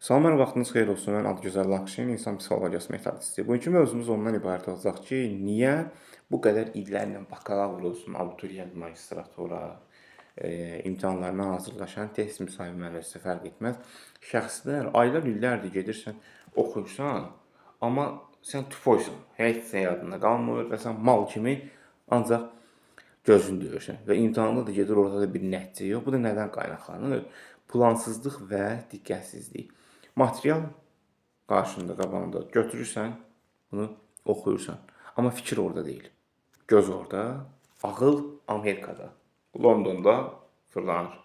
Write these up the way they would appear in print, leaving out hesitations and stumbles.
Salam, hər vaxtınız xeyir olsun. Mən Adıgözəl Lakşin, insan psixologiyası metodisti. Bugünkü mövzumuz ondan ibarət olacaq ki, niyə bu qədər illərlə bakalavr olsun, abituriyent, magistratura imtahanlarına hazırlaşan, test müsahibə mərhələsi fərq etməz. Şəxslər aylar, illərdir gedirsən, oxuyursan, amma sən tufoysan. Heç nə yadında qalmır və sən mal kimi ancaq gözünü döyürsən və imtahanda da gedir ortada bir nəticə yox. Bu da nədən qaynaqlanır? Plansızlıq və diqqətsizlik. Material qarşında, qabağında götürürsən, bunu oxuyursan. Amma fikir orada deyil. Göz orada, ağıl Amerikada, Londonda fırlanır.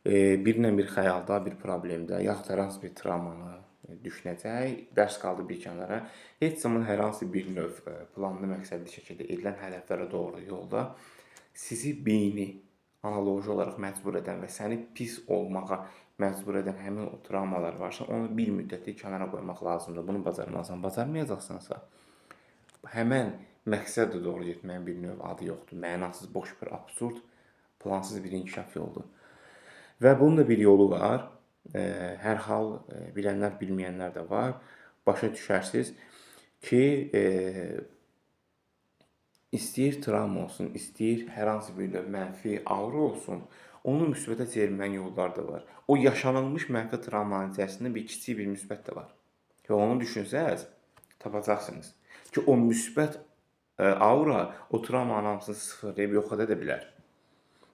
Birinlə bir xəyalda, bir problemdə, yaxud hər hansı bir travmanı düşünəcək, dərs qaldı bir kənara. Heç zaman hər hansı bir növ planlı, məqsədli şəkildə edilən hədəflərə doğru yolda sizi beyni analoji olaraq məcbur edən və səni pis olmağa məcbur edən həmin o travmalar varsa, onu bir müddətlik kənara qoymaq lazımdır. Bunu bacarmazsan, bacarmayacaqsansa, həmən məqsədə doğru getməyin bir növ adı yoxdur. Mənasız, boş bir absurd, plansız bir inkişaf yoludur. Və bunun da bir yolu var. Hər hal bilənlər, bilməyənlər də var. Başa düşərsiniz ki, istəyir travma olsun, istəyir hər hansı bir növ mənfi aura olsun, onu müsbətə çevirməyin yolları da var. O yaşanılmış mənfi travmanın içərisində bir kiçik bir müsbət də var. Və onu düşünsəz, tapacaqsınız ki, o müsbət aura o travmanın hamısını sıfırlayıb yox edə də bilər.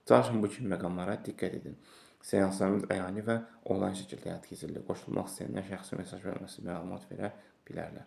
Çalışın bu kimi məqamlara diqqət edin. Seanslarımız əyani və onlayn şəkildə həyata keçirilir. Qoşulmaq istəyənlər şəxsi mesaj bölməsi məlumat verə bilərlər.